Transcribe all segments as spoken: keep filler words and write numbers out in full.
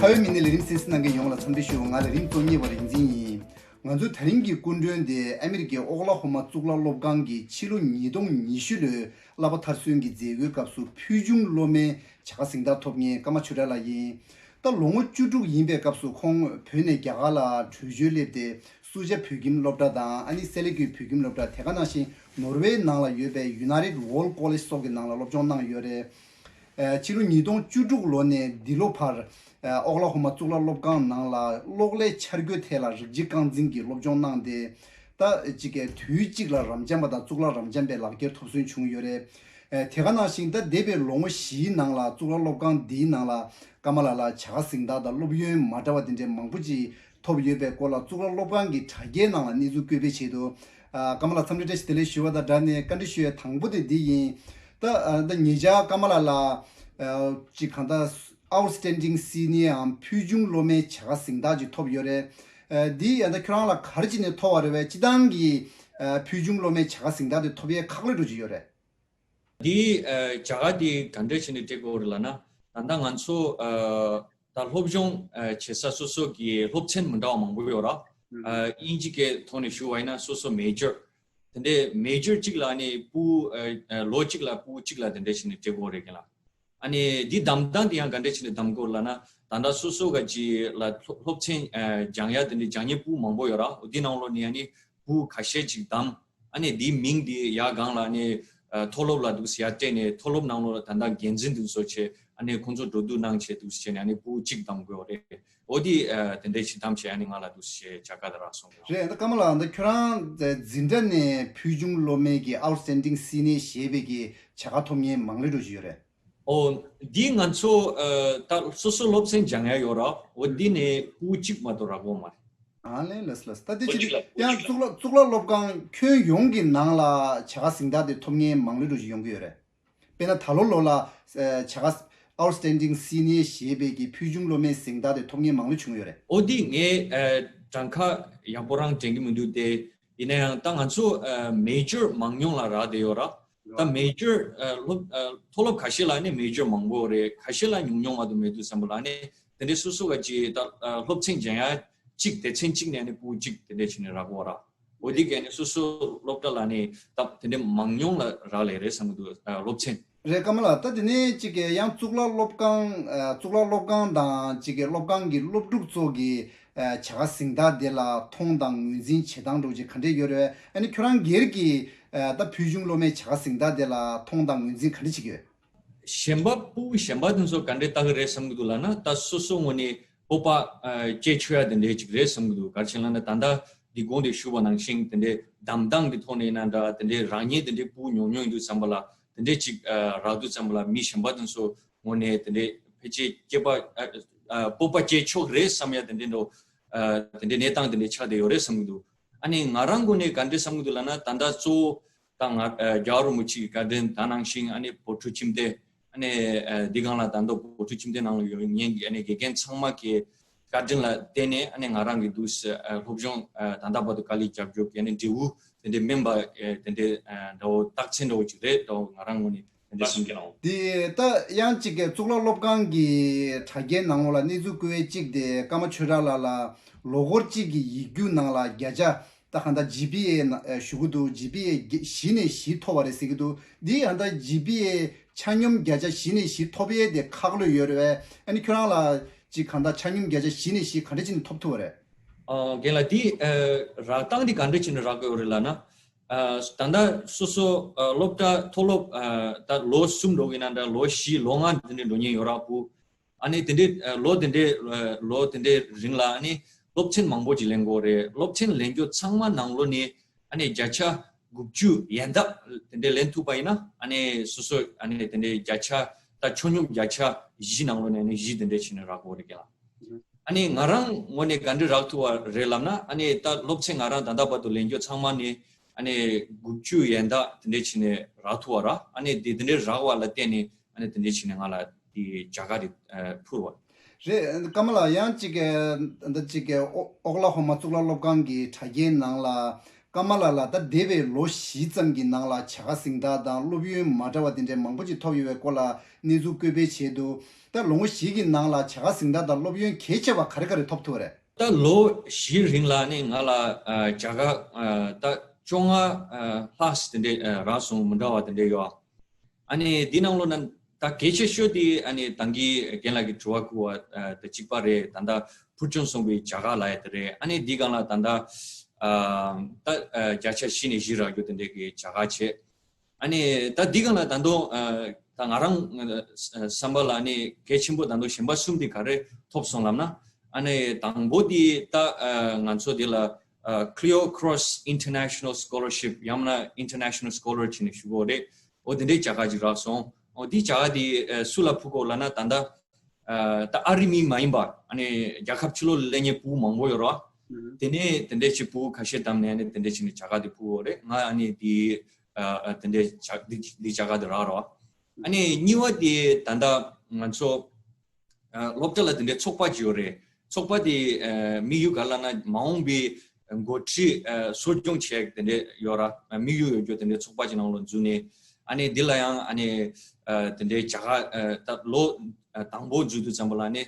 ཨོའི་མི་ནི་ལས་རིམ་གསན་གཟིགས་གནང་མཁན་ཡོངས་ལ་འཚམས་འདྲི་ཞུ། ང་ལས་རིམ་གཙོ་གཉེར་བ་རིག་འཛིན་ཡིན། ང་ཚོའི་ད་རིང་གི་སྐུ་མགྲོན་དེ་ཨ་མི་རི་ཀའི་ཨོག་ལ་ཧོ་མ་གཙུག་ལག་སློབ་ཁང་གི་ཕྱི་ལོ་ཉིས་སྟོང་ཉི་ཤུ་ལོའི་བསླབ་པ་མཐར་སོན་གྱི་མཛད་སྒོའི་སྐབས་སུ་ཕུལ་བྱུང་སློབ་མའི་བྱ་དགའ་གཟེངས་རྟགས་ཐོབ་མཁན་ཀརྨ་ཆོས་གྲགས་ལགས་ཡིན། ད་ལོ་ངོ་བཅུ་དྲུག་ཡིན་པའི་སྐབས་སུ་ཁོང་བོད་ནས་རྒྱ་གར་ལ་བྲོས་བྱོལ་སླེབས་ཏེ་སུ་ཇཱ་བོད་ཁྱིམ་སློབ་གྲྭ་དང་ཨ་ནི་སེ་ལེ་ཀུའི་བོད་ཁྱིམ་སློབ་གྲྭ། དེ་ག་ནང་བཞིན་ནོར་ཝེ་ནང་ལ་ཡོད་པའི་United World College སོགས་ཀྱི་ནང་ལ་སློབ་སྦྱོང་གནང་ཡོད་རེད། ཕྱི་ལོ་ཉིས་སྟོང་བཅུ་དྲུག་ལོ་ནས་འདི་ལོ་བར་ཨོག་ལ་ཧོ་མ་གཙུག་ལག་སློབ་ཁང་ནང་ལ་གློག་ཀླད་འཆར་འགོད་ཐད་ལ་རིགས་གཅིག་རྐང་འཛིན་གྱི་སློབ་སྦྱོང་གནང་སྟེ། ད་གཅིག་གིས་དུས་གཅིག་ལ་རབ་འབྱམས་པ་དང་གཙུག་ལག་རབ་འབྱམས་པའི་ལག་འཁྱེར་ཐོབ་སོན་བྱུང་ཡོད་རེད། དེ་ག་ནང་བཞིན་ད་འདས་པའི་ལོ་ངོ་བཞིའི་ནང་ལ་གཙུག་ལག་སློབ་ཁང་འདིའི་ནང་ལ་ཀརྨ་ལགས་ལ་བྱ་དགའ་གཟེངས་རྟགས་དང་སློབ་ཡོན་མ་འདྲ་བ་དེ་འདྲའི་མང་པོ་ཅིག་ཐོབ་ཡོད་པའི་སྐོར་ལ་གཙུག་ལག་སློབ་ཁང་གི་དྲ་རྒྱའི་ནང་ལ་གནས་ཚུལ་བཀོད་སྤེལ་བྱས་འདུག་ཀརྨ་ལགས་འཚམས་འདྲི་བཀྲ་ཤིས་བདེ་ལེགས་ཞུ་བ་དང་སྦྲགས་ནས་བཀའ་འདྲི་ཞུ་ཡ་དང་པོ་དེ་འདི་ཡིན། ད་ད་ཉེ་ཆར་ཀརྨ་ལགས་ལ་ཅིག་གང་ལྟར་Outstanding Senior འམ་ཕུལ་བྱུང་སློབ་མའི་བྱ་དགའ་གཟེངས་རྟགས་ཅིག་ཐོབ་ཡོད་རེད། འདི་ཡང་ད་ཁྱོད་རང་ལ་ག་རེ་བྱས་ནས་ཐོབ་པ་རེད་བས། སྤྱི་བཏང་གི་ཕུལ་བྱུང་སློབ་མའི་བྱ་དགའ་གཟེངས་རྟགས་དེ་ཐོབ་ཡའི་ཁག་ལོས་འགྲོ་གི་ཡོད་རེད། འདི་ཨ་བྱ་དགའ་འདི་ག་འདྲ་བྱས་ནས་སྤྲད་དགོས་རེད་ལབ་ན། ད་ལྟ་ང་ཚོ་ཨ་ད་སློབ་སྦྱོང་ཨ་བྱེད་ས་སོ་སོ་གི་སློབ་ཚན་མི་འདྲ་བ་མང་པོ་ཡོད་ར། ཨ་དབྱིན་ཇི་སྐད་ཐོག་ནས་ཞུ་བ་ཡིན་ན་སོ་སོ་མེ་ཇར། དེ་འདྲའི་མེ་ཇར་གཅིག་ལ་ནི་ཕྲུ་གུ་ཨ་ཨ་ལོ་གཅིག་ལ་ཕྲུ་གུ་གཅིག་ལ་དེ་འདྲ་བྱས་ནས་སྤྲད་དགོས་རེད་ཀྱི་ལ། ཨ་ནི་འདི་གདམ་སྟངས་དེ་ཡང་ག་འདྲ་བྱས་ནས་གདམ་དགོས་ལབ་ན། ད་ལྟ་སོ་སོ་ག་ཅིག་ལ་སློབ་སློབ་ཚན་ཨ་སྦྱང་ཡ་དེ་འདྲའི་སྦྱང་མཁན་ཕྲུ་གུ་མང་པོ་ཡོད་ར། འོ་འདི་ནང་ལོགས་ནས་ཨ་ནི་ཕྲུ་གུ་ཁ་ཤས་ཅིག་གདམ། ཨ་ནི་འདིའི་མིང་འདི་ཡར་སྒང་ལ་ཨ་ནི་ཨ་མཐོ་སློབ་ལ་འདུག་སེ་ཡར་སྤྲད་ནས་མཐོ་སློབ་ནང་ལོགས་ལ་ད་ལྟ་འགན་འཛིན་འདུག་སེ་བྱས་ཨ་ནི་ཁོང་ཚོ་འགྲོ་འདུག་གནང་བྱས་འདུག་སེ་བྱས་ནས་ཨ་ནི་ཕྲུ་གུ་གཅིག་གདམ་དགོས་རེད། འོ་འདི་ཨ་དེ་འདྲའི་ཞིག་གདམ་བྱས་ཨ་ནི་ང་ལ་འདུག་སེ་བྱས་བྱ་དགའ་དེ་རག་སོང་། རེད། ད་ཀརྨ་ལགས་ད་ཁྱོད་རང་འཛིན་གྲྭ་ནས་ཕུལ་བྱུང་སློབ་མའི་གི་Outstanding Senior ཞེས་པའི་གི་བྱ་དགའ་ཐོབ་མཁན་མང་ལོས་འགྲོ་བཞིན་ཡོད་རེད། ཨོ། འདི་ང་ཚོ་ཨ་ད་སོ་སོ་སློབ་ཚན་སྦྱང་ཡ་ཡོད་ར། འོ་འདི་ནས་ཕྲུ་གུ་གཅིག་མ་གཏོགས་རག་གི་ཡོད་མ་རེད། ཨ་ལས་ལས་ལས། ད་དེ་ཕྲུ་གུ་ཅིག་གཅིག་ལ་ཕྲུ་གུ་ཡང་གཅིག་ལ་གཙུག་ལག་གཙུག་ལག་སློབ་ཁང་ཁྱོན་ཡོངས་ཀྱི་ནང་ལ་བྱ་དགའ་གཟེངས་རྟགས་དེ་ཐོབ་མཁན་མང་ལོས་འགྲོ་བཞིན་ཡོང་གི་ཡོད་རེད། དཔེར་ན་ད་ལོ་ལོ་ལ་ཨ་བྱ་དགའ་Outstanding Senior ཞེས་པའི་གི་ཕུལ་བྱུང་སློབ་མའི་གཟེངས་རྟགས་དེ་ཐོབ་མཁན་མང་ལོས་བྱུང་ཡོད་རེད། ཨོ་འདི་ངས་ཨ་གྲངས་ཀ་ཡག་པོ་རང་དྲན་གི་མི་འདུག་སྟེ། ཡིན་ན་ཡང་ད་ང་ཚོ་ཨ་མེ་ཇར་མང་ཉུང་ལ་རག་བསྡད་ཡོད་ར། ད་མེ་ཇར་ཨ་སློབ་ཨ་མཐོ་སློབ་ཁ་ཤས་ལ་ནི་མེ་ཇར་མང་པོ་རེད། ཁ་ཤས་ལ་ཉུང་ཉུང་མ་གཏོགས་མེད་འདུག་བསམ་པ་ལ་ནི་དེ་འདྲའི་སོ་སོ་ག་ཅིག་ད་ཨ་སློབ་ཚན་སྦྱང་ཡ་གཅིག་སྡེ་ཚན་གཅིག་ནས་ནི་ཕྲུ་གུ་གཅིག་དེ་འདྲས་བྱས་ནས་རག་གི་ཡོད་ར། འོ་འདི་གས་ནི་སོ་སོ་སློབ་གྲྭ་ལ་ནི་ད་དེ་འདྲའི་མང་ཉུང་ལ་རག་ལས་རེད་བསམ་གི་འདུག་ཨ་སློབ་ཚན། རེད། ཀརྨ་ལགས་ད་དེ་ནས་གཅིག་གི་ཡང་གཙུག་ལག་སློབ་ཁང་ཨ་གཙུག་ལག་སློབ་ཁང་དང་གཅིག་གི་སློབ་ཁང་གི་སློབ་ཕྲུག་ཚོ་གི་ཨ་བྱ་དགའ་གཟེངས་རྟགས་དེ་ལ་མཐོང་དང་ངོས་འཛིན་བྱེད་སྟངས་འདྲ་བོ་ཅིག་ག་འདྲས་ཡོད་རེད། ཨ་ནི་ཁྱོད་རང་སྒེར་གྱི་ཨ་ད་ཕུལ་བྱུང་སློབ་མའི་བྱ་དགའ་གཟེངས་རྟགས་དེ་ལ་མཐོང་དང་ངོས་འཛིན་ག་འདྲས་བྱེད་ཀྱི་ཡོད། གཞན་པ་ཕྲུ་གུ་གཞན་པ་དེ་ཚོ་ག་འདྲས་ལྟ་གི་རེད་བསམ་གི་འདུག་ལབ་ན། ད་སོ་སོ་ངོས་ནས་སྤོབས་པ་ཨ་སྐྱེ་ཆོག་ཡ་དེ་འདྲས་ཅིག་རེད་བསམ་གི་འདུག་ག་རེ་བྱས་ལབ་ན་ད་ལྟ་འདི་གོང་དུ་ཞུས་པ་ནང་བཞིན་དེ་འདྲས་གདམ་སྟངས་ཀྱི་ཐོག་ནས་ཡིན་ན་འདྲ། དེ་འདྲས་རག་མཁན་དེ་འདྲས་ཕྲུ་གུ་ཉུང་ཉུང་ཡིན་འདུག་བསམ་པ་ལ་དེ་འདྲས་ཅིག་ཨ་རག་འདུག་བསམ་པ་ལ་མི་གཞན་པ་དེ་ཚོ་ངོས་ནས་དེ་འདྲས་ཕལ་ཆེར་སྐྱེས་པ་ཨ་ཨ་སྤོབས་པ་སྐྱེ་ཆོག་གི་རེད་བསམ་ཡ་དེ་འདྲས་འགྲོ་ཨ་དེ་འདྲས་གནས་སྟངས་དེ་འདྲས་ཆགས་བསྡད་ཡོད་རེད་བསམ་གི་འདུག་ཨ་ནི་ང་རང་ངོས་ནས་ག་འདྲས་བསམ་གི་འདུག་ལབ་ན། ད་ལྟ་གཙོ་བོ་ད་ང་ཨ་རྒྱལ་བ་རིན་པོ་ཆེ་གི་བཀའ་དྲིན་དང་ནང་བཞིན་ཨ་ནི་བོད་ཕྲུག་ཁྱིམ་སྡེ་ཨ་ནི་ཨ་འདི་སྒང་ལ་ད་ལྟ་བོད་ཕྲུག་ཁྱིམ་སྡེ་ནང་ལ་ཡོད་མཁན་གྱི་ཨ་ནི་དགེ་རྒན་ཚང་མ་གི་བཀའ་དྲིན་ལ་བརྟེན་ནས་ཨ་ནི་ང་རང་གི་འདུག་སེ་ཨ་སློབ་སྦྱོང་ཨ་ད་ལྟ་བར་དུ་དཀའ་ལས་རྒྱབ་རྒྱུ་གི་ཨ་ནི་འབྲས་བུ་དེ་འདྲའི་སྨིན་པ་ཨ་དེ་འདྲའི་ཨ་འདྲ་བོ་རྟགས་མཚན་འདྲ་བོ་ཅིག་རེད། འདྲ་བོ་ང་རང་ངོས་ནས་དེ་འདྲ་གསུང་གི་ཡིན། དེ་ད་ཡང་གཅིག་གི་གཙུག་ལག་སློབ་ཁང་གི་དྲ་རྒྱའི་ནང་ལོགས་ལ་གནས་ཚུལ་བཀོད་ཡས་གཅིག་དེ་ཀརྨ་ཆོས་གྲགས་ལགས་ལ་ལོ་འཁོར་གཅིག་གི་ཡིག་རྒྱུགས་ནང་ལ་བརྒྱ་ཆ་ད་གང་ལྟར་ཇི་པི་ཨེ་ན་ཨ་ཞུ་གི་འདུག་ཇི་པི་ཨེ་བཞི་ནས་བཞི་ཐོབ་པ་རེད་ཟེར་གི་འདུག་འདི་ཡང་ད་ཇི་པི་ཨེ་ཆ་སྙོམས་བརྒྱ་ཆ་བཞི་ནས་བཞི་ཐོབ་ཡས་དེ་ཁག་ལོས་ཡོད་རེད་པས། ཨ་ནི་ཁྱོད་རང་ལ་ཅིག་གང་ལྟར་ཆ་སྙོམས་བརྒྱ་ཆ་བཞི་ནས་བཞི་ག་འདྲ་བྱས་ནས་ཐོབ་ཐུབ་པ་རེད། ཨ་རྒན་ལགས་འདི་ཨ་རག་སྟངས་འདི་ག་འདྲ་བྱས་ནས་རག་གི་ཡོད་རེད་ལབ་ན། ཨ་ད་ལྟ་སོ་སོ་ཨ་སློབ་གྲྭ་མཐོ་སློབ་ཨ་ད་ལོ་གསུམ་འགྲོ་གི་ཡིན་ན་འདྲ། ལོ་བཞི་ལོ་ལྔ་དེ་འདྲ་འགྲོ་མཁན་ཡོད་རེད་ཕྲུ་གུ། ཨ་ནི་དེ་འདྲའི་ཨ་ལོ་དེ་འདྲའི་ཨ་ལོ་དེ་འདྲའི་རིང་ལ་ཨ་ནི་སློབ་ཚན་མང་པོ་ཅིག་ལེན་དགོས་རེད། སློབ་ཚན་ལེན་རྒྱུ་ཚང་མ་ནང་ལོགས་ནས་ཨ་ནི་བརྒྱ་ཆ་དགུ་བཅུ་ཡན་ལྡབ་དེ་འདྲའི་ལེན་ཐུབ་པ་ཡིན་ན་ཨ་ནི་སོ་སོ་ཨ་ནི་དེ་འདྲའི་བརྒྱ་ཆ་ད་ཆ་སྙོམས་བརྒྱ་ཆ་བཞི་ནང་ལོགས་ནས་ཨ་ནི་བཞི་དེ་འདྲའི་བྱས་ནས་རག་གི་ཡོད་རེད་རྒན་ལགས། ཨ་ནི་ང་རང་ངོས་ནས་ག་འདྲ་རག་ཐུབ་པ་རེད་ལབ་ན། ཨ་ནི་ད་སློབ་ཚན་ང་རང་ད་ལྟ་བར་དུ་ལེན་རྒྱུ་ཚང་མ་ནི་ཨ་ནི་དགུ་བཅུ་ཡན་ལྡབ་དེ་འདྲའི་བྱས་ནས་རག་ཐུབ་པ་ར། ཨ་ནི་དེ་དེ་འདྲའི་རག་པ་ལ་བརྟེན་ནས་ཨ་ནི་དེ་འདྲའི་བྱས་ནས་ང་ལ་དེ་བྱ་དགའ་དེ་ཨ་ཕུལ་བ་རེད། ཀརྨ་ལགས་ཡང་གཅིག་གི་འདི་གཅིག་གི་ཨོ་ཨོག་ལ་ཧོ་མ་གཙུག་ལག་སློབ་ཁང་གི་དྲ་རྒྱའི་ནང་ལ། ཀརྨ་ལགས་ལ་ད་འདས་པའི་ལོ་བཞི་ཙམ་གྱི་ནང་ལ་བྱ་དགའ་གཟེངས་རྟགས་དང་སློབ་ཡོན་མ་འདྲ་བ་དེ་འདྲའི་མང་པོ་ཅིག་ཐོབ་ཡོད་པའི་སྐོར་ལ་གནས་ཚུལ་བཀོད་སྤེལ་བྱས་འདུག་ད་ལོ་ངོ་བཞི་གི་ནང་ལ་བྱ་དགའ་གཟེངས་རྟགས་དང་སློབ་ཡོན་གལ་ཆེ་བ་ག་རེ་ག་རེ་ཐོབ་ཐུབ་པ་རེད། ད་ལོ་བཞིའི་རིང་ལ་ནི་ང་ལ་ཨ་བྱ་དགའ་ཨ་ད་བཅོ་ལྔ་ཨ་ལྷག་དེ་འདྲའི་ཨ་རག་སོང་། མི་འདྲ་བ་དེ་འདྲའི་ཡོད། ཨ་ནི་འདི་ནང་ལོགས་ན་ད་གལ་ཆེ་ཤོས་དེ་ཨ་ནི་ད་གིན་རྒན་ལགས་ཀྱིས་དྲི་བ་བསྐུར་བ་ཨ་ད་གཅིག་པ་རེད། ད་ལྟ་ཕུལ་བྱུང་སོང་བའི་བྱ་དགའ་ལབ་ཡ་དེ་རེད། ཨ་ནི་འདི་སྒང་ལ་ད་ལྟ་ཨ་ད་ཨ་བརྒྱ་ཆ་བཞི་ནས་བཞི་རག་རྒྱུ་དེ་འདྲའི་གི་བྱ་དགའ་བྱས། ཨ་ནི་ད་འདི་སྒང་ལ་ད་དུང་ཨ་ད་ང་རང་ཨ་བསམ་པ་ལ་ཨ་ནི་གལ་ཆེན་པོ་ད་དུང་གཞན་པ་གསུམ་དེ་ག་རེ་ཐོབ་སོང་ལབ་ན། ཨ་ནི་དང་པོ་དེ་ད་ཨ་ང་ཚོ་དེ་ལ་ཨ་Cleo Cross International Scholarship ཡང་ན་International Scholar བྱས་ནས་ཞུ་གི་ཡོད་རེད། འོ་དེ་འདྲའི་བྱ་དགའ་ཅིག་རག་སོང་། འོ་དེ་བྱ་དགའ་དེ་ཨ་སུ་ལ་ཕུལ་གོ་ལབ་ན། ད་ལྟ་ཨ་ད་ཨ་རི་མི་མ་ཡིན་པ་ཨ་ནི་རྒྱལ་ཁབ་ཕྱི་ལོགས་ལ་སླེབས་མཁན་ཕྲུ་གུ་མང་པོ་ཡོད་རེད་བ། དེ་ནས་དེ་འདྲའི་ཅིག་ཕྲུ་གུ་ཁ་ཤས་བདམས་ནས་ཨ་ནི་དེ་འདྲའི་བྱས་ནས་བྱ་དགའ་དེ་ཕུལ་གི་ཡོད་རེད། ང་ཨ་ནི་དེ་ཨ་ཨ་དེ་འདྲའི་བྱ་དེ་དེ་བྱ་དགའ་དེ་རག་རེད་བ། ཨ་ནི་གཉིས་པ་དེ་ད་ལྟ་ང་ཚོ་ཨ་སློབ་གྲྭ་ལ་དེ་འདྲའི་ཚོགས་པ་ཅིག་ཡོད་རེད། ཚོགས་པ་དེ་ཨ་དམིགས་ཡུལ་ག་ལབ་ན་མ་འོངས་པའི་འགོ་ཁྲིད་ཨ་གསོ་སྐྱོང་བྱེད་དེ་འདྲའི་ཡོད་ར། ཨ་དམིགས་ཡུལ་ཡོད་རྒྱུ་དེ་འདྲའི་ཚོགས་པ་ཅིག་ནང་ལ་འཛུལ་ནས། ཨ་ནི་འདི་ལ་ཡང་ཨ་ནི་ཨ་དེ་འདྲའི་བྱ་དགའ་ཨ་ད་ལོ་ཨ་དང་པོ་འཛུལ་དུས་ཙམ་པ་ལ་ནི་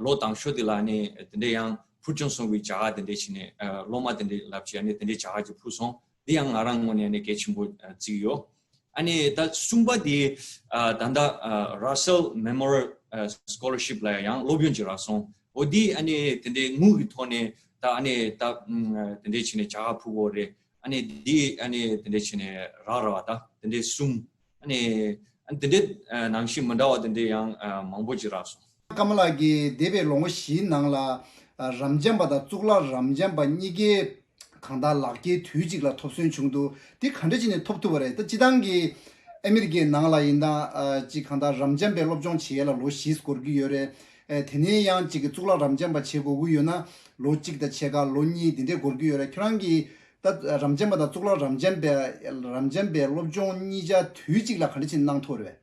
ལོ་དང་ཤོས་དེ་ལ་ནི་དེ་འདྲའི་ཡང་ཕུལ་བྱུང་སོང་བའི་བྱ་དགའ་དེ་འདྲའི་བྱས་ནས་ཨ་སློབ་མ་དེ་འདྲའི་ལབ་བྱས། ཨ་ནི་དེ་འདྲའི་བྱ་དགའ་ཅིག་ཕུལ་སོང་། འདི་ཡང་ང་རང་ངོས་ནས་ཨ་ནི་གལ་ཆེན་པོ་ཨ་བརྩི་གི་ཡོད། ཨ་ནི་ད་གསུམ་པ་དེ་ཨ་ད་ལྟ་ཨ་Russell Memorial ཨ་Scholarship ལ་ཡང་སློབ་ཡོན་ཅིག་རག་སོང་། འོ་འདི་ཨ་ནི་དེ་འདྲའི་དངུལ་གྱི་ཐོག་ནས་ད་ཨ་ནི་ད་ཨ་དེ་འདྲའི་བྱས་ནས་བྱ་དགའ་ཕུལ་གི་ཡོད་རེད། ཨ་ནི་འདི་ཨ་ནི་དེ་འདྲའི་བྱས་ནས་རག་རེད་བ། ད་དེ་འདྲའི་གསུམ། ཨ་ནི་ཨ་ནི་དེ་འདྲའི་ཨ་ནང་བཞིན་མི་འདྲ་བ་དེ་འདྲའི་ཡང་ཨ་མང་པོ་ཅིག་རག་སོང་། ཀརྨ་ལགས་ཀྱིས་འདས་པའི་ལོ་ངོ་བཞིའི་ནང་ལ་ཨ་རབ་འབྱམས་པ་དང་གཙུག་ལག་རབ་འབྱམས་པ་གཉིས་ཀའི་གང་ལྟར་ལག་འཁྱེར་དུས་གཅིག་ལ་ཐོབ་སོན་བྱུང་འདུག་དེ་ག་འདྲ་བྱས་ནས་ཐོབ་ཐུབ་པ་རེད། ད་སྤྱིར་བཏང་གི་ཨ་མི་རི་ཀའི་ནང་ལ་ཡིན་ན་ཨ་ཅིག་གང་ལྟར་རབ་འབྱམས་པའི་སློབ་སྦྱོང་བྱེད་ཡས་ལ་ལོ་བཞི་འགོར་གྱི་ཡོད་རེད། ཨ་དེ་ནས་ཡང་ཅིག་གི་གཙུག་ལག་རབ་འབྱམས་པ་བྱེད་དགོས་ཀྱི་ཡོད་ན་ལོ་གཅིག་དང་ཕྱེད་ཀ་ལོ་གཉིས་དེ་འདྲས་འགོར་གྱི་ཡོད་རེད། ཁྱོད་རང་གིས་ད་རབ་འབྱམས་པ་དང་གཙུག་ལག་རབ་འབྱམས་པའི་རབ་འབྱམས་པའི་སློབ་སྦྱོང་གཉིས་ཆ་དུས་གཅིག་ལ་ག་འདྲ་བྱས་ནས་གནང་ཐུབ་རེད།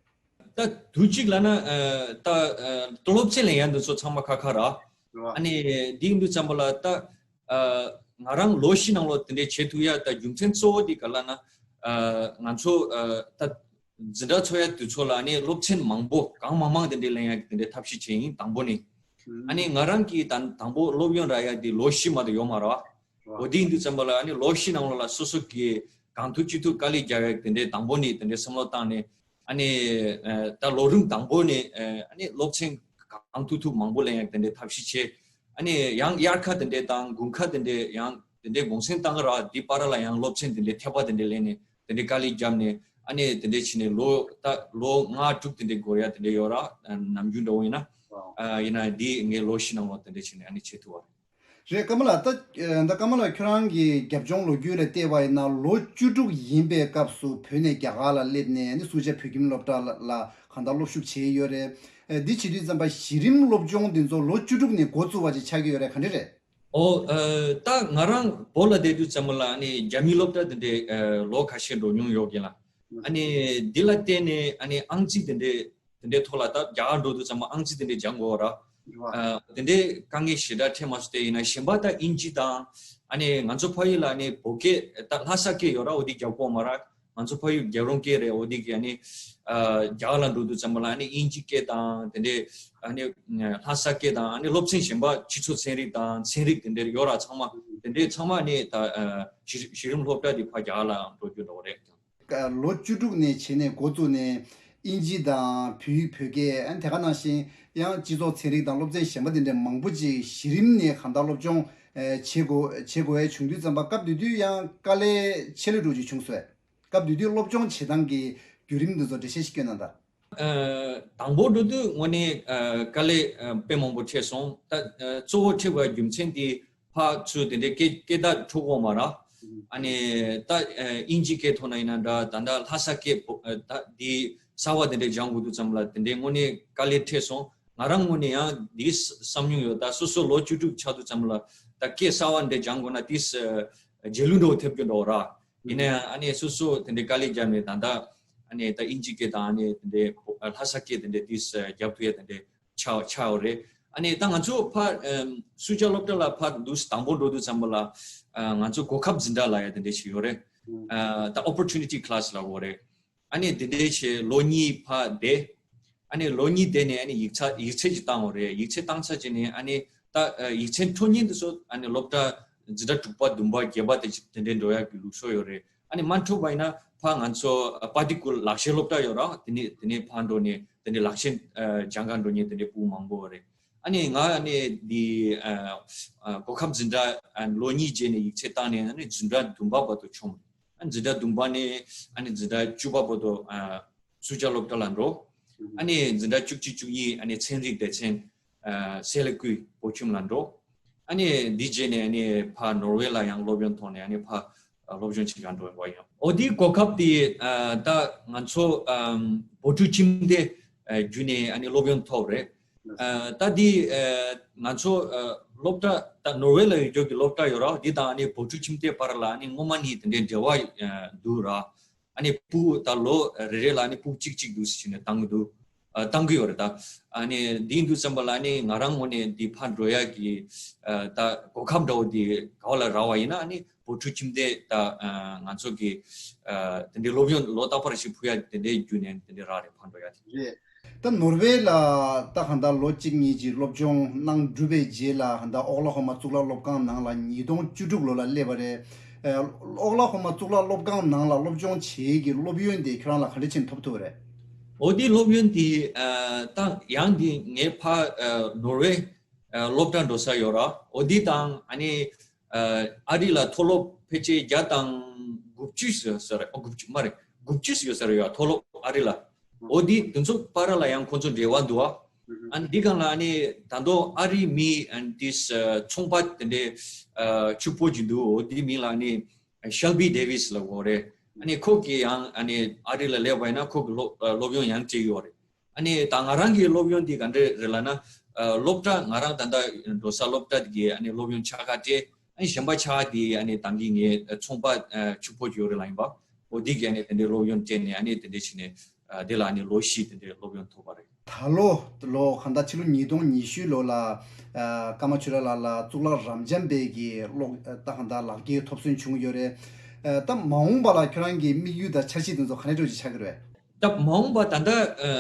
ད་དུས་གཅིག་ལབ་ན་ཨ་ད་ཨ་སློབ་ཚན་ལེན་ཡ་འདི་ཚོ་ཚང་མ་ཁ་ཁ་ར། རེད་བ། ཨ་ནི་འདི་ཡིན་དུས་ཙམ་པ་ལ་ད་ཨ་ང་རང་ལོ་བཞི་ནང་ལོགས་དེ་འདྲའི་བྱེད་ཐུབ་ཡ་ད་རྒྱུ་མཚན་གཙོ་བོ་དེ་ག་ལབ་ན། ཨ་ང་ཚོ་ཨ་ད་འཛིན་གྲྭ་ཚོགས་ཡ་དུས་ཚོད་ལ་ཨ་ནི་སློབ་ཚན་མང་པོ་གང་མང་མང་དེ་འདྲའི་ལེན་ཡ་གི་དེ་འདྲའི་ཐབས་ཤེས་བྱས་ཡིན། དང་པོ་ནི། ཨ་ནི་ང་རང་གིས་ད་དང་པོ་སློབ་ཡོན་རག་ཡ་དེ་ལོ་བཞི་མ་གཏོགས་ཡོད་མ་རེད་བ། འོ་དེ་ཡིན་དུས་ཙམ་པ་ལ་ཨ་ནི་ལོ་བཞི་ནང་ལོགས་ལ་སོ་སོ་གིས་གང་ཐུབ་ཅི་ཐུབ་དཀའ་ལས་རྒྱག་ཡ་དེ་འདྲའི་དང་པོ་ནས་དེ་འདྲའི་བསམ་བློ་བཏང་ནས། ཨ་ནི་ཨ་ད་ལོ་རིམ་དང་པོ་ནས་ཨ་ནི་སློབ་ཚན་གང་ཐུབ་ཐུབ་མང་པོ་ལེན་ཡ་དེ་འདྲའི་ཐབས་ཤེས་བྱས། ཨ་ནི་ཡང་དབྱར་ཁ་དེ་འདྲའི་དང་དགུན་ཁ་དེ་འདྲའི་ཡང་དེ་འདྲའི་དགོངས་སེལ་བཏང་གི་ར། དེ་བར་ལ་ཡང་སློབ་ཚན་དེ་འདྲའི་ཐེབས་པ་དེ་འདྲའི་ལེན་ནས་དེ་འདྲའི་དཀའ་ལས་བརྒྱབ་ནས། ཨ་ནི་དེ་འདྲའི་བྱས་ནས་ལོ་ད་ལོ་ལྔ་དྲུག་དེ་འདྲའི་འགོར་ཡ་དེ་འདྲའི་ཡོད་ར། ནམ་རྒྱུན་འདྲ་བོ་ཡིན་ན། ཨ་ཡིན་ན་འདི་ངའི་ལོ་བཞི་ནང་ལོགས་དེ་འདྲའི་བྱས་ནས་ཨ་ནི་བྱེད་ཐུབ་པ་རེད། རེད། ཀརྨ་ལགས། ད་ད་ཀརྨ་ལགས་ཁྱོད་རང་གི་རྒྱབ་ལྗོངས་ལོ་རྒྱུས་ལ་བལྟས་པ་ཡིན་ན་ལོ་བཅུ་དྲུག་ཡིན་པའི་སྐབས་སུ་བོད་ནས་རྒྱ་གར་ལ་སླེབས་ནས་ནི་སུ་ཇཱ་བོད་ཁྱིམ་སློབ་གྲྭ་ལ་ལ་གང་ལྟར་སློབ་ཞུགས་བྱས་ཡོད་རེད། ཨ་འདི་བྱེད་དུས་ཙམ་པ་གཞི་རིམ་སློབ་སྦྱོང་འདི་ཚོ་ལོ་བཅུ་དྲུག་ནས་འགོ་བཙུགས་པ་ཅིག་ཆགས་ཀྱི་ཡོད་རེད། ག་འདྲ་རེད། ཨོ། ཨ་ད་ང་རང་བོད་ལ་བསྡད་དུས་ཙམ་པ་ལ་ནི་རྒྱ་མིའི་སློབ་གྲྭ་དེ་འདྲའི་ཨ་ལོ་ཁ་ཤས་འགྲོ་མྱོང་ཡོད་ཀྱི་ལ། ཨ་ནི་འདི་ལ་བརྟེན་ནས་ཨ་ནི་ཨང་རྩིས་དེ་འདྲའི་དེ་འདྲའི་ཐོག་ལ་ད་རྒྱ་གར་འགྲོ་དུས་ཙམ་པ་ཨང་རྩིས་དེ་འདྲའི་སྦྱང་དགོས་ར། རེད་བ། ཨ་དེ་འདྲའི་དཀའ་ངལ་ཞེ་དྲག་འཕྲད་མ་སོང་། དེ་ཡིན་ན་གཞན་པ་ད་དབྱིན་ཇི་དང་། ཨ་ནི་ང་ཚོ་ཕ་ཡུལ་ལ་ནི་བོད་སྐད་ད་ལྷ་ས་སྐད་ཡོད་ར། འོ་དེ་རྒྱག་གོ་མ་ར། ང་ཚོ་ཕ་ཡུལ་རྒྱལ་རོང་སྐད་རེད། འོ་དེ་གི་ཨ་ནི་ཨ་རྒྱ་གར་ལ་འགྲོ་དུས་ཙམ་པ་ལ་ཨ་ནི་དབྱིན་ཇི་སྐད་དང་དེ་འདྲའི་ཨ་ནི་ལྷ་ས་སྐད་དང་། ཨ་ནི་སློབ་ཚན་གཞན་པ་སྤྱི་ཚོགས་ཚན་རིག་དང་ཚན་རིག་དེ་འདྲའི་ཡོད་ར། ཚང་མ་དེ་འདྲའི་ཚང་མ་ནི་ད་ཨ་གཞི་གཞི་རིམ་སློབ་གྲྭ་དེ་ཕར་རྒྱ་གར་ལ་འགྲོ་རྒྱུ་འདྲ་བོ་རེད། ལོ་བཅུ་དྲུག་ནས་བྱས་ནས་འགོ་བཙུགས་ནས་དབྱིན་ཇི་དང་བོད་ཡིག་བོད་སྐད། ཨ་ནི་དེ་ག་ནང་བཞིན་ཡང་སྤྱི་ཚོགས་ཚན་རིག་དང་སློབ་ཚན་གཞན་པ་དེ་འདྲའི་མང་པོ་ཅིག་གཞི་རིམ་ནས་གང་ལྟར་སློབ་སྦྱོང་ཨེ་བྱེད་དགོས་བྱེད་དགོས་ཡ་བྱུང་དུས་ཙམ་པ་སྐབས་དེ་དུས་ཡང་དཀའ་ལས་ཆེ་ལོས་འགྲོ་ཅིག་བྱུང་སོང་། སྐབས་དེ་དུས་སློབ་སྦྱོང་བྱེད་སྟངས་ཀྱི་བརྒྱུད་རིམ་འདི་ཚོ་འགྲེལ་བཤད་ཞིག་སྐྱོན་གནང་དང་། ཨ་དང་པོ་འགྲོ་དུས་དངོས་གནས་ཨ་དཀའ་ལས་ཨ་དཔེ་མང་པོ་འཕྲད་སོང་། ད་ཨ་གཙོ་བོ་འཕྲད་པའི་རྒྱུ་མཚན་དེ་ཕར་ཚུར་དེ་འདྲའི་སྐད་སྐད་བརྡ་འཕྲོད་གོ་མ་ར། ཨ་ནི་ད་ཨ་དབྱིན་ཇི་སྐད་ཐོག་ན་ཡིན་ན་འདྲ། ད་ལྟ་ལྷ་ས་སྐད་ཨ་ད་འདི་གསར་བ་དེ་འདྲའི་སྦྱང་དགོས་དུས་ཙམ་ལ་དེ་འདྲའི་དངོས་གནས་དཀའ་ལས་འཕྲད་སོང་། ང་རང་ངོས་ནས་ཡང་འདི་བསམ་མྱོང་ཡོད། ད་སོ་སོ་ལོ་བཅུ་དྲུག་ཆགས་དུས་ཙམ་ལ་ད་སྐད་གསར་བ་འདྲ་སྦྱང་དགོས་ན་དེ་རྗེས་ལུས་འདྲ་བོ་ཐེབས་རྒྱུ་འདྲ་བོ་ར། ཡིན་ན་ཡང་ཨ་ནི་སོ་སོ་དེ་འདྲའི་དཀའ་ལས་བརྒྱབ་ནས་ད་ལྟ་ཨ་ནི་ད་དབྱིན་ཇི་སྐད་དང་ཨ་ནི་དེ་འདྲའི་ལྷ་ས་སྐད་དེ་འདྲའི་དེ་རྒྱབ་ཐུབ་ཡ་དེ་འདྲའི་ཆགས་ཆགས་ཡོད་རེད། ཨ་ནི་ད་ང་ཚོ་ཕར་ཨམ་སུ་ཇཱ་སློབ་གྲྭ་ལ་ཕར་འདུག་དང་པོ་འགྲོ་དུས་ཙམ་པ་ལ་ཨ་ང་ཚོ་གོ་སྐབས་འཛིན་གྲྭ་ལབ་ཡ་དེ་འདྲ་ཞིག་ཡོད་རེད། ཨ་ད་opportunity class་ལབ་དགོས་རེད། ཨ་ནི་དེ་འདྲའི་བྱས་ལོ་གཉིས་ཕར་བསྡད། ཨ་ནི་ལོ་གཉིས་བསྡད་ནས་ཨ་ནི་ཡིག་ཚགས་ཡིག་ཚད་ཅིག་བཏང་བ་རེད། ཡིག་ཚད་བཏང་ཚར་རྗེས་ནས་ཨ་ནི་ད་ཨ་ཡིག་ཚད་འཕྲོ་ཉིན་དེ་ཚོ་ཨ་ནི་སློབ་གྲྭ་འཛིན་གྲྭ་དྲུག་པ་བདུན་པ་བརྒྱད་པ་དེ་དེ་འདྲའི་འགྲོ་ཡག་གི་ལུགས་སྲོལ་ཡོད་རེད། ཨ་ནི་མ་འཕྲོད་པ་ཡིན་ན་ཕར་ང་ཚོ་ཨ་པ་ཏི་ཀུ་ལག་ཤེས་སློབ་གྲྭ་ཡོད་ར། དེ་ནས་དེ་ནས་ཕར་འགྲོ་ནས་དེ་འདྲའི་ལག་ཤེས་ཨ་སྦྱང་ག་འགྲོ་མཁན་དེ་འདྲའི་ཕྲུ་གུ་མང་པོ་ཡོད་རེད། ཨ་ནི་ང་ཨ་ནི་འདི་ཨ་ཨ་གོ་སྐབས་འཛིན་གྲྭ་ཨ་ལོ་གཉིས་རྗེས་ནས་ཡིག་ཚད་བཏང་ནས་ཨ་ནི་འཛིན་གྲྭ་བདུན་པ་བར་དུ་མཆོངས། ཨ་འཛིན་གྲྭ་བདུན་པ་ནས་ཨ་ནི་འཛིན་གྲྭ་བཅུ་པ་བར་དུ་ཨ་སུ་ཇཱ་སློབ་གྲྭ་ལ་འགྲོ། ཨ་ནི་འཛིན་གྲྭ་བཅུ་གཅིག་བཅུ་གཉིས་ཨ་ནི་ཚན་རིག་སྡེ་ཚན་ཨ་སེ་ལ་ཀུའི་བོད་ཁྱིམ་ལ་འགྲོ། ཨ་ནི་འདི་རྗེས་ནས་ཨ་ནི་ཕར་ནོར་ཝེ་ལ་ཡང་སློབ་ཡོན་ཐོབ་ནས་ཨ་ནི་ཕར་ཨ་སློབ་སྦྱོང་བྱེད་ག་འགྲོ་བ་ཡིན། འོ་དེའི་གོ་སྐབས་དེ་ཨ་ད་ང་ཚོ་ཨམ་བོད་ཕྲུག་ཁྱིམ་སྡེ་ཨ་བརྒྱུད་ནས་ཨ་ནི་སློབ་ཡོན་ཐོབ་རེད། ཨ་ད་འདི་ཨ་ང་ཚོ་ཨ་སློབ་གྲྭ་ད་ནོར་ཝེ་ལ་ཡོད་རྒྱུ་གི་སློབ་གྲྭ་ཡོད་ར། འདི་དང་ཨ་ནི་བོད་ཕྲུག་ཁྱིམ་སྡེ་བར་ལ་ཨ་ནི་སྔོན་མ་ནས་དེ་འདྲའི་འབྲེལ་བ་ཨ་འདུག་ར། ཨ་ནི་ཕྲུ་གུ་ད་ལོ་རེ་རེ་ལ་ཨ་ནི་ཕྲུ་གུ་གཅིག་གཅིག་འདུག་སེ་བྱས་ནས་བཏང་གི་འདུག་ཨ་བཏང་གི་ཡོད་རེད་ད། ཨ་ནི་འདི་འདུག་བསམ་པ་ལ་ཨ་ནི་ང་རང་ངོས་ནས་འདི་ཕར་འགྲོ་ཡག་གི་ཨ་ད་གོ་སྐབས་འདྲ་བོ་འདི་ག་བ་ལ་རག་པ་ཡིན་ན་ཨ་ནི་བོད་ཕྲུག་ཁྱིམ་སྡེ་ད་ཨ་ང་ཚོ་གི་ཨ་དེ་འདྲའི་སློབ་ཡོན་ལོ་རྟག་པར་ཞིག་ཕུལ་ཡག་དེ་འདྲའི་བརྒྱུད་ནས་དེ་འདྲའི་རག་རེད། ཕར་འགྲོ་ཡག་དེ། རེད། ད་ནོར་ཝེ་ལ་ད་གང་ལྟར་ལོ་གཅིག་གཉིས་ཀྱི་སློབ་སྦྱོང་གནང་གྲུབ་པའི་རྗེས་ལ་ད་ཨོག་ལ་ཧོ་མ་གཙུག་ལག་སློབ་ཁང་ནང་ལ་ཉིས་སྟོང་བཅུ་དྲུག་ལོ་ལ་སླེབས་པ་རེད། ཨ་ཨོག་ལ་ཧོ་མ་གཙུག་ལག་སློབ་ཁང་ནང་ལ་སློབ་སྦྱོང་བྱེད་ཀྱི་སློབ་ཡོན་དེ་ཁྱོད་རང་ལ་ག་འདྲ་ཕྱིན་ཐོབ་ཐུབ་པ་རེད། འོ་དེ་སློབ་ཡོན་དེ་ཨ་ད་ཡང་དེ་ངས་ཕར་ཨ་ནོར་ཝེ་ཨ་སློབ་གྲྭ་འགྲོ་ས་ཡོད་ར། འོ་དེ་དང་ཨ་ནི་ཨ་ཨ་རི་ལ་མཐོ་སློབ་ཕལ་ཆེར་བརྒྱ་དང་དགུ་བཅུ་ཡོད་ས་རེད། ཨ་དགུ་བཅུ་མ་རེད། དགུ་བཅུ་ཡོད་ས་རེད་ཡ། མཐོ་སློབ་ཨ་རི་ལ། འོ་དེ་དེ་ཚོ་བར་ལ་ཡང་ཁོང་ཚོ་འབྲེལ་བ་འདུག་ཨ། ཨ་ནི་འདི་སྒང་ལ་ཨ་ནི་ད་དུང་ཨ་རི་མི་ཨ་ནི་དེ་ཚོང་པ་དེ་འདྲའི་ཨ་ཕྱུག་པོ་ཅིག་འདུག་འོ་དེ་མིང་ལ་ཨ་ནི་ཤེལ་བི་ཌེ་ཝིས་ལབ་དགོས་རེད། ཨ་ནི་ཁོ་གིས་ཡང་ཨ་ནི་ཨ་རི་ལ་སླེབས་པ་ཡིན་ན་ཁོ་གི་སློབ་ཨ་སློབ་ཡོན་ཡང་སྤྲད་ཀྱི་ཡོད་རེད། ཨ་ནི་ད་ང་རང་གི་སློབ་ཡོན་དེ་ག་འདྲ་རེད་ལབ་ན། ཨ་སློབ་གྲྭ་ང་རང་ད་ལྟ་འགྲོ་ས་སློབ་གྲྭ་དེ་གི་ཨ་ནི་སློབ་ཡོན་ཕྱེད་ཀ་སྤྲད། ཨ་ནི་གཞན་པ་ཕྱེད་ཀ་དེ་ཨ་ནི་ད་གིན་ངའི་ཚོང་པ་ཨ་ཕྱུག་པོ་ཅིག་ཡོད་རེད་ལབ་ཡིན་པ། འོ་དེ་གི་ཨ་ནི་དེ་འདྲའི་སློབ་ཡོན་སྤྲད་ནས་ཨ་ནི་དེ་འདྲའི་བྱས་ནས་ཨ་དེ་ལ་ཨ་ནི་ལོ་བཞི་དེ་འདྲའི་སློབ་ཡོན་ཐོབ་པ་རེད། ད་ལོ་ལོ་གང་ལྟར་ཕྱི་ལོ་ཉིས་སྟོང་ཉི་ཤུ་ལོ་ལ་ཨ་ཀརྨ་ཆོས་གྲགས་ལགས་ལ་གཙུག་ལག་རབ་འབྱམས་པའི་གི་ཀློག་ཨ་ད་གང་ལྟར་ལག་འཁྱེར་ཐོབ་སོན་བྱུང་ཡོད་རེད། ཨ་ད་མ་འོངས་པ་ལ་ཁྱོད་རང་གི་དམིགས་ཡུལ་དང་འཆར་གཞི་དེ་ཚོ་ག་འདྲ་འདྲ་ཅིག་ཆགས་ཀྱི་རེད། ད་མ་འོངས་པ་ད་ལྟ་ཨ་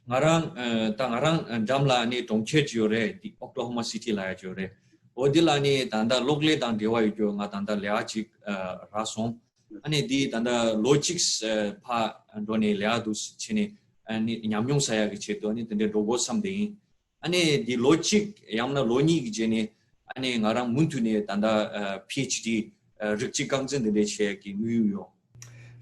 ང་རང་ཨ་ད་ང་རང་ཨ་འགྲམ་ལ་ནི་གྲོང་ཁྱེར་ཅིག་ཡོད་རེད། འདི་ཨོ་ཀླ་ཧོ་མ་སི་ཊི་ལབ་ཡ་ཅིག་ཡོད་རེད། འོ་འདི་ལ་ནི་ད་ལྟ་གློག་ཀླད་དང་འབྲེལ་བ་ཡོད་རྒྱུ་ང་ད་ལྟ་ལས་ཀ་ཅིག་ཨ་རག་སོང་། ཨ་ནི་འདི་ད་ལྟ་ལོ་གཅིག་ཨ་ཕར་འགྲོ་ནས་ལས་ཀ་འདུག་བྱས་ནས་ཨ་ནི་ཉམས་མྱོང་བསགས་ཡག་གི་ཆེད་དུ་ཨ་ནི་དེ་འདྲའི་འགྲོ་དགོས་བསམ་བསྡད་ཡིན། ཨ་ནི་འདི་ལོ་གཅིག་ཡང་ན་ལོ་གཉིས་ཀྱི་རྗེས་ནས་ཨ་ནི་ང་རང་མུ་མཐུད་ནས་ད་ལྟ་ཨ་པི་ཨེཆ་ཌི་ཨ་རིགས་གཅིག་རྐང་འཛིན་འདི་འདྲའི་བྱེད་ཡག་གི་དམིགས་ཡུལ་ཡོད།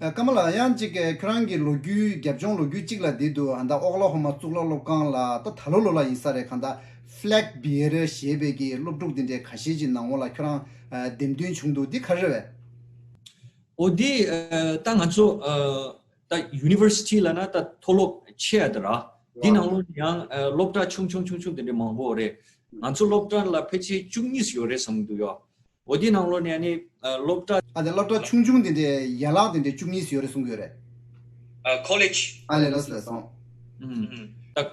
ཨ་ཀརྨ་ལགས་ཡང་གཅིག་ཨ་ཁྱོད་རང་གི་ལོ་རྒྱུས་རྒྱབ་ལྗོངས་ལོ་རྒྱུས་གཅིག་ལ་འདི་འདུག་ཨ་ད་ཨོག་ལ་ཧོ་མ་གཙུག་ལག་སློབ་ཁང་ལ་ད་ད་ལོ་ལོ་ལ་ཡིན་ས་རེད། གང་ལྟར་Flag Bearer་ཞེས་པའི་གི་སློབ་ཕྲུག་འདི་འདྲའི་ཁ་ཤས་ཀྱི་ནང་ལོགས་ལ་ཁྱོད་རང་ཨ་འདེམས་ཐོན་བྱུང་འདུག་འདི་ག་རེ་རེད་པས། འོ་འདི་ཨ་ད་ང་ཚོ་ཨ་ད་ཡུ་ནི་ཝར་སི་ཊི་ལབ་ན་ད་མཐོ་སློབ་ཆེ་ཡ་དེ་ར། འདི་ནང་ལོགས་ཡང་ཨ་སློབ་གྲྭ་ཆུང་ཆུང་ཆུང་ཆུང་དེ་འདྲའི་མང་པོ་རེད། ང་ཚོ་སློབ་གྲྭ་ལ་ཕལ་ཆེར་བཅུ་གཉིས་ཡོད་རེད་བསམ་གྱི་འདུག་ཡ། འོ་དེ་ནང་ལོགས་ནས་ཨ་ནི་ཨ་སློབ་གྲྭ། ཨ་ནི་སློབ་གྲྭ་ཆུང་ཆུང་དེ་འདྲའི་ཡན་ལག་དེ་འདྲའི་བཅུ་གཉིས་ཡོད་རེད་གསུང་གི་ཡོད་རེད། ཨ་ཀོ་ལེཇ། ཨ་ལས། ལགས་སོ། ལགས་སོ། ཨུམ། ད་ཨ་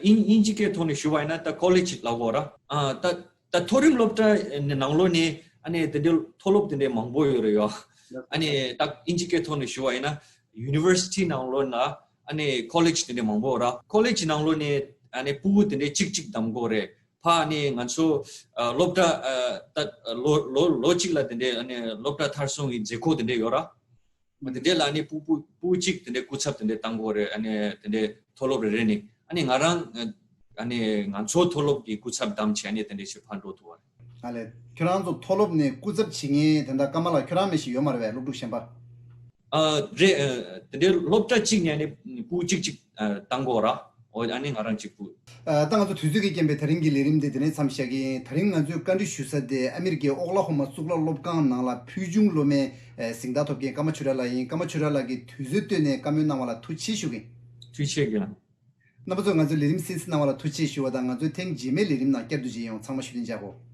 དབྱིན་དབྱིན་ཇི་སྐད་ཐོག་ནས་ཞུ་བ་ཡིན་ན་ད་ཀོ་ལེཇ་ལབ་དགོས་ར། ཨ་ད་ད་མཐོ་རིམ་སློབ་གྲྭ་ནང་ལོགས་ནས་ཨ་ནི་དེ་འདྲའི་མཐོ་སློབ་དེ་འདྲའི་མང་པོ་ཡོད་རེད་ཡ། ཨ་ནི་ད་དབྱིན་ཇི་སྐད་ཐོག་ནས་ཞུ་བ་ཡིན་ན་ཡུ་ནི་ཝར་སི་ཊི་ནང་ལོགས་ན་ཨ་ནི་ཀོ་ལེཇ་དེ་འདྲའི་མང་པོ་ཡོད་ར། ཀོ་ལེཇ་ནང་ལོགས་ནས་ཨ་ནི་ཕྲུ་གུ་དེ་འདྲའི་གཅིག་གཅིག་བདམས་དགོས་རེད། ཕར་ནི་ང་ཚོ་ཨ་སློབ་གྲྭ་ཨ་ད་ལོ་ལོ་ལོ་གཅིག་ལ་དེ་འདྲའི་ཨ་ནི་སློབ་གྲྭ་མཐར་སོན་གྱི་མཛད་སྒོ་དེ་འདྲའི་ཡོད་ར། དེ་འདྲའི་ལ་ནི་ཕྲུ་གུ་ཕྲུ་གུ་གཅིག་དེ་འདྲའི་སྐུ་ཚབ་དེ་འདྲའི་བཏང་དགོས་རེད། ཨ་ནི་དེ་འདྲའི་མཐོ་སློབ་རེ་རེ་ནི་ཨ་ནི་ང་རང་ཨ་ནི་ང་ཚོ་མཐོ་སློབ་ཀྱི་སྐུ་ཚབ་བདམས་བྱས་ནས་དེ་འདྲའི་ཞིག་ཕར་འགྲོ་ཐུབ་པ་རེད། ཨ་ལས། ཁྱོད་རང་ཚོ་མཐོ་སློབ་ནས་སྐུ་ཚབ་བྱེད་མཁན་དེ་འདྲ་ཀརྨ་ལགས་ཁྱོད་རང་མ་གཏོགས་ཡོད་མ་རེད་པས། སློབ་ཕྲུག་གཞན་པ། ཨ་རེད། ཨ་དེ་འདྲའི་སློབ་གྲྭ་གཅིག་ནས་ནི་ཕྲུ་གུ་གཅིག་གཅིག་ཨ་བཏང་དགོས་ར། འོ་ཨ་ནི་ང་རང་གཅིག་པུ། ཨ་ད་ང་ཚོ་དུས་ཚོད་ཀྱི་རྐྱེན་པས་དེ་རིང་གི་ལས་རིམ་དེ་དེ་ནས་མཚམས་བཞག་གི་ཡིན། དེ་རིང་ང་ཚོས་བཀའ་འདྲི་ཞུ་ས་དེ་ཨ་མི་རི་ཀའི་ཨོག་ལ་ཧོ་མ་གཙུག་ལག་སློབ་ཁང་ནང་ལ་ཕུལ་བྱུང་སློབ་མའི་ཨ་གཟེངས་རྟགས་ཐོབ་མཁན་ཀརྨ་ཆོས་གྲགས་ལགས་ཡིན། ཀརྨ་ཆོས་གྲགས་ལགས་ཀྱིས་དུས་ཚོད་བཏོན་ནས་བཀའ་མོལ་གནང་བ་ལ་ཐུགས་རྗེ་ཆེ་ཞུ་གི་ཡིན། ཐུགས་རྗེ་ཆེ་གི་ལགས། རྣམ་པ་ཚོས་ང་ཚོའི་ལས་རིམ་གསན་གཟིགས་གནང་བ་ལ་ཐུགས་རྗེ་ཆེ་ཞུ་བ་དང་། ང་ཚོའི་ཐེངས་རྗེས་མའི་ལས་རིམ་ནང་བསྐྱར་དུ་མཇལ་ཡོང་། ཚང་མ་བཞུགས་གདན་འཇགས་དགོས།